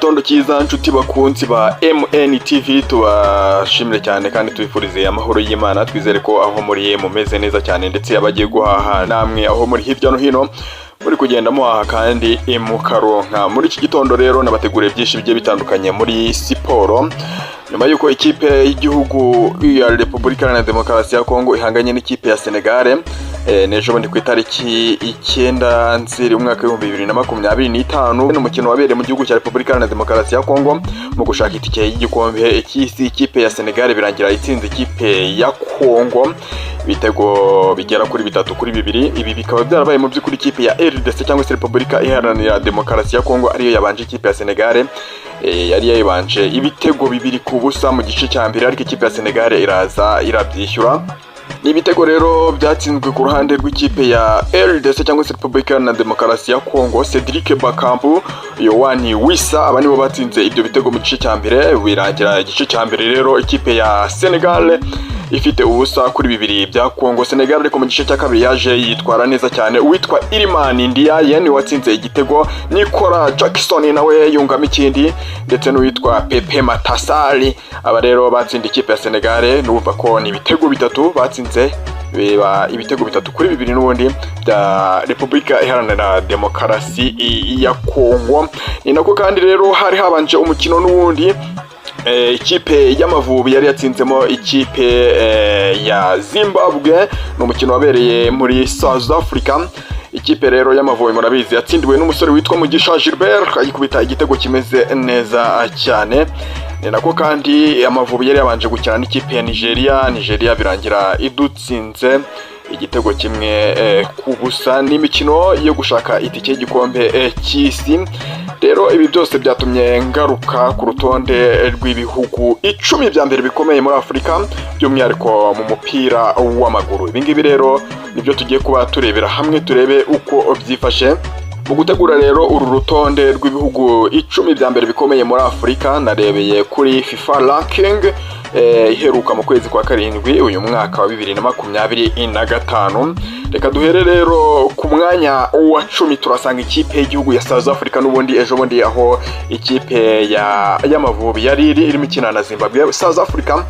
Igitondo cyiza, nshuti bakunzi ba MNTV. Tubashimire cyane kandi tubifurize amahoro y'Imana. Twizere ko aho muri mumeze neza cyane, ndetse abagiye guhaha namwe aho muri hirya no hino muri kugenda muhaha kandi mukaronka. Muri iki gitondo rero nabateguriye byinshi bigiye bitandukanye muri siporo, nyuma y'uko ikipe y'igihugu ya Repubulika Iharanira Demokarasi ya Kongo ihanganye n'ikipe ya Senegal n'ejo bundi ku itariki 9 Nzeri umwaka w'2025. Ni umukino wabereye mu gihugu cya Repubulika Iharanira Demokarasi ya Kongo mu gushaka itike y'igikombe cy'isi. Ikipe ya Senegal birangira itsinze ikipe ya Kongo ibitego bigera kuri 3-2. Ibi bikaba byarabaye mu by'ukuri ikipe ya RDC cyangwa se Repubulika Iharanira Demokarasi ya Kongo ariyo yabanje ikipe ya Senegal. Yari yayibanje ibitego 2-0 mu gice cya mbere, ariko ikipe ya Senegal iraza irabyishyura. Ni ibitego rero byatsinzwe ku ruhande rw'ikipe ya RDC cyangwa se Repubulika Iharanira Demokarasi ya Kongo. Cedric Bakambu, Yoane Wissa, aba nibo batsinze ibyo bitego mu gice cya mbere. Birangira igice cya mbere rero ikipe ya Senegal ifite 0-2 bya Kongo. Senegal ariko mu gice cya kabiri yaje yitwara neza cyane. Uwitwa Iliman Ndiaye ni watsinze igitego, Nicolas Jackson nawe yungamo ikindi, ndetse n'uwitwa Pape Matar Sarr. Aba rero batsinze ikipe ya Senegal. Numva ko ni ibitego bitatu batsinze, biba ibitego 3-2 n'ubundi bya Repubulika Iharanira Demokarasi ya Kongo. Ni nako kandi rero hari habanje umukino n'ubundi ikipe y'Amavubi yari yatsinzemo ikipe ya Zimbabwe. Ni umukino wabereye muri South Africa. Ikipe rero y'Amavubi murabizi yatsindiwe n'umusore witwa Mugisha Gilbert, ayikubita igitego kimeze neza cyane. Ni nako kandi Amavubi yari yabanje gukina n'ikipe ya Nigeria. Nigeria birangira idutsinze igitego 1-0. N'imikino yo gushaka itike y'igikombe cy'isi. Rero ibi byose byatumye ngaruka ku rutonde rw'ibihugu 10 bya mbere bikomeye muri Afurika, by'umwihariko mu mupira w'amaguru. Ibi ngibi rero nibyo tugiye kuba turebera hamwe, turebe uko byifashe. Mu gutegura rero uru rutonde rw'ibihugu 10 bya mbere bikomeye muri Afurika, narebeye kuri FIFA ranking iheruka mu kwezi kwa karindwi uyu mwaka wa 2025. Reka duhere rero ku mwanya wa 10. Turasanga ikipe y'igihugu ya South Africa. N'ubundi ejo bundi aho ikipe y'Amavubi yari iri irimo ikina na Zimbabwe. South Africa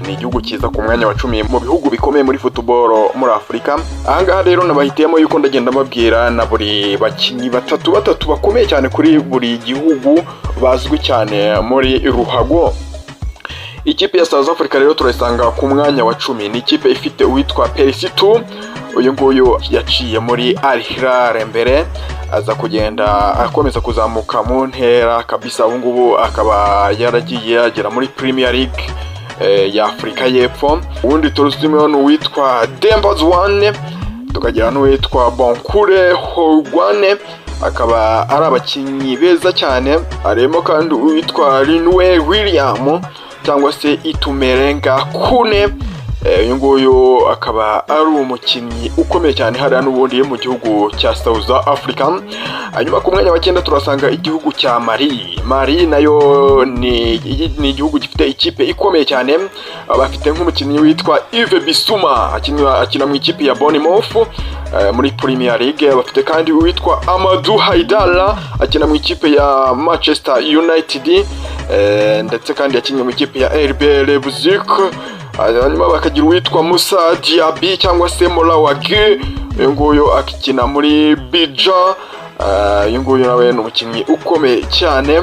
ni igihugu cyiza ku mwanya wa 10 mu bihugu bikomeye muri football muri Afurika. Ahangaha rero nabahitiyemo yuko ndagenda mbabwira na buri bakinnyi batatu batatu bakomeye cyane kuri buri gihugu, bazwi cyane muri ruhago. Ikipe ya South Africa rero turayisanga ku mwanya wa 10. Ni ikipe ifite uwitwa Percy Tau. Uyu nguyu yaciye muri Al Hilal mbere, aza kugenda akomeza kuzamuka mu ntera kabisa, ubu ngubu akaba yaragiye agera muri Premier League ya Afurika y'Epfo. Ubundi tuzimo ni uwitwa Themba Zwane, tukagira n'uwitwa Bonkuhle Hlongwane, akaba ari abakinnyi beza cyane. Harimo kandi uwitwa Ronwen Williams cyangwa se Itumeleng Khune. Uyu nguyu akaba ari umukinnyi ukomeye cyane hariya n'ubundi mu gihugu cya South Africa. Hanyuma ku mwanya wa cyenda turasanga igihugu cya Mali. Mali nayo ni igihugu gifite ikipe ikomeye cyane. Bafite nk'umukinnyi witwa Yves Bissouma, akina mu ikipe ya Bournemouth muri Premier League. Bafite kandi uwitwa Amadou Haidara, akina mu ikipe ya Manchester United, ndetse kandi yakinnye mu ikipe ya RB Leipzig. Hanyuma bakagira uwitwa Moussa Diaby cyangwa se Molla Wagué, uyu nguyu akina muri Abidjan. Uyu nguyu nawe ni umukinnyi ukomeye cyane.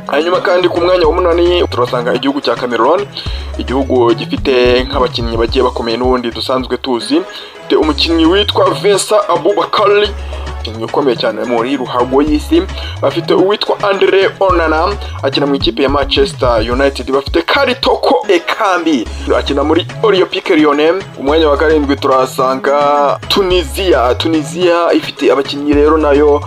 Hanyuma kandi ku mwanya wa munani turasanga igihugu cya Cameroon, igihugu gifite nk'abakinnyi bagiye bakomeye n'ubundi dusanzwe tuzi. Gifite umukinnyi witwa Vincent Aboubakar, umukinnyi ukomeye cyane muri ruhago y'isi. Bafite uwitwa Andre Onana, akina mu ikipe ya Manchester United. Bafite Karl Toko Ekambi, akina muri Olympique Lyonnais. Umwanya wa karindwi turahasanga Tunisia. Tunisia ifite abakinnyi rero nayo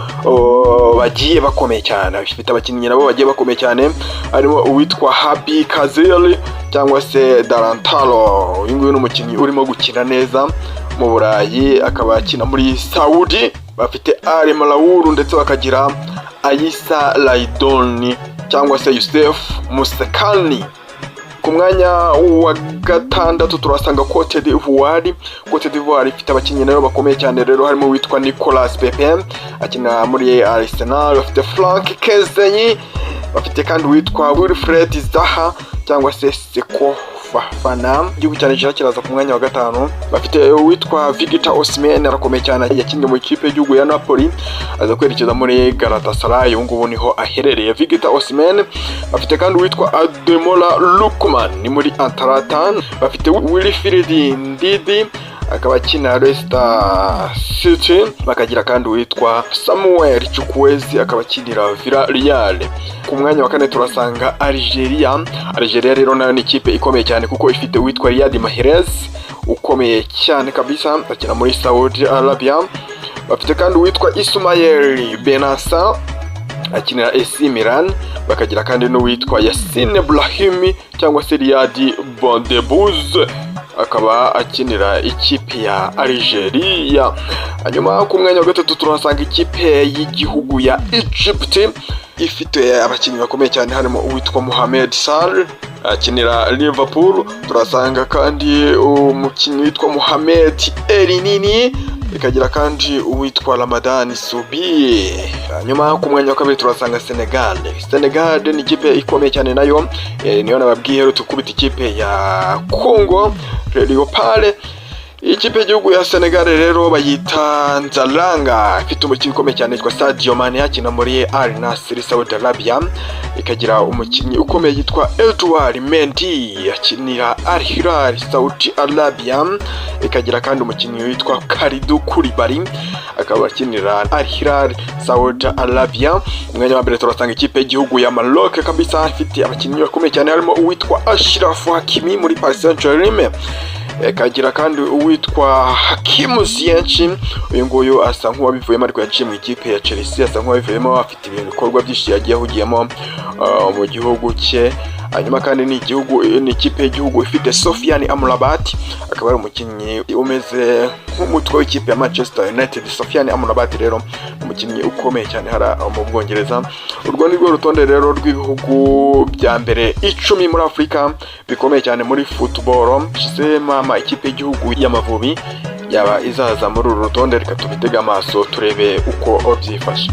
bagiye bakomeye cyane. Ifite abakinnyi nabo bagiye bakomeye cyane, harimo uwitwa Wahbi Khazri cyangwa se Darantalo. Uyu nguyu ni umukinnyi urimo gukina neza mu Burayi, akaba akina muri Saudi. Bafite Ali Maâloul, ndetse bakagira Aïssa Laïdouni cyangwa se Youssef Msakni. Ku mwanya wa gatandatu turasanga Cote d'Ivoire. Cote d'Ivoire ifite abakinnyi nayo bakomeye cyane rero, harimo uwitwa Nicolas Pepe, akina muri Arsenal. Bafite Franck Kessié. Bafite kandi uwitwa Wilfred Zaha cyangwa se Seko Fofana. Igihugu cya Nigeria kiraza ku mwanya wa gatanu. Bafite uwitwa Victor Osimhen, arakomeye cyane, yakinnye mu ikipe y'igihugu ya Napoli, aza kwerekeza muri Galatasaray, ubu ngubu niho aherereye Victor Osimhen. Bafite kandi uwitwa Ademola Lookman, ni muri Atalanta. Bafite Wilfried Ndidi, akaba akina Leicester City. Bakagira kandi uwitwa Samuel Chukwueze, akaba akinira Villarreal. Ku mwanya wa kane turasanga Algeria. Algeria rero nayo ni ikipe ikomeye cyane kuko ifite uwitwa Riyad Mahrez, ukomeye cyane kabisa, akina muri Saudi Arabia. Bafite kandi uwitwa Ismail Bennacer, akinira AC Milan. Bakagira kandi n'uwitwa Yassine Brahimi cyangwa se Ryad Boudebouz, akaba akinira ikipe ya Algeria. Hanyuma ku mwanya wa gatatu turahasanga ikipe y'igihugu ya Egypt, ifite abakinnyi bakomeye cyane, harimo uwitwa Mohamed Salah akinira Liverpool. Turasanga kandi umukinnyi witwa Mohamed Elneny, ikagira kandi uwitwa Ramadan Subi. Hanyuma ku mwanya wa kabiri turasanga Senegal. Senegal ni ikipe ikomeye cyane nayo, niyo nababwiye iherutse gukubita ikipe ya Congo Leopard. Ikipe y'igihugu ya Senegal rero bayita Nzalanga, ifite umukinnyi ukomeye cyane yitwa Sadio Mane, akina muri Al Nassr, Saudi Arabia. Ikagira umukinnyi ukomeye yitwa Edouard Mendy, akinira Al Hilal, Saudi Arabia. Ikagira kandi umukinnyi witwa Kalidou Koulibaly, akaba akinira Al Hilal, Saudi Arabia. Ku mwanya wa mbere turasanga ikipe y'igihugu ya Maroc kabisa, ifite abakinnyi bakomeye cyane, harimo uwitwa Achraf Hakimi muri Paris Saint-Germain. Ikagira kandi uwitwa Hakim Ziyech. Uyu nguyu asa nk'uwabivuyemo, ariko yaciye mu ikipe ya Chelsea, asa nk'uwabivuyemo, afite ibintu bikorwa byinshi yagiye ahugiyemo mu gihugu cye. Hanyuma kandi ni ikipe y'igihugu ifite Sofiane Amrabat, akaba ari umukinnyi umeze nk'umutwe w'ikipe ya Manchester United. Sofiane Amrabat rero ni umukinnyi ukomeye cyane hara mu Bwongereza. Urwo ni rwo rutonde rero rw'ibihugu bya mbere 10 muri Afurika bikomeye cyane muri football. Shize mama ikipe y'igihugu y'Amavubi yaba izaza muri uru rutonde? Reka tubitege amaso turebe uko byifashe.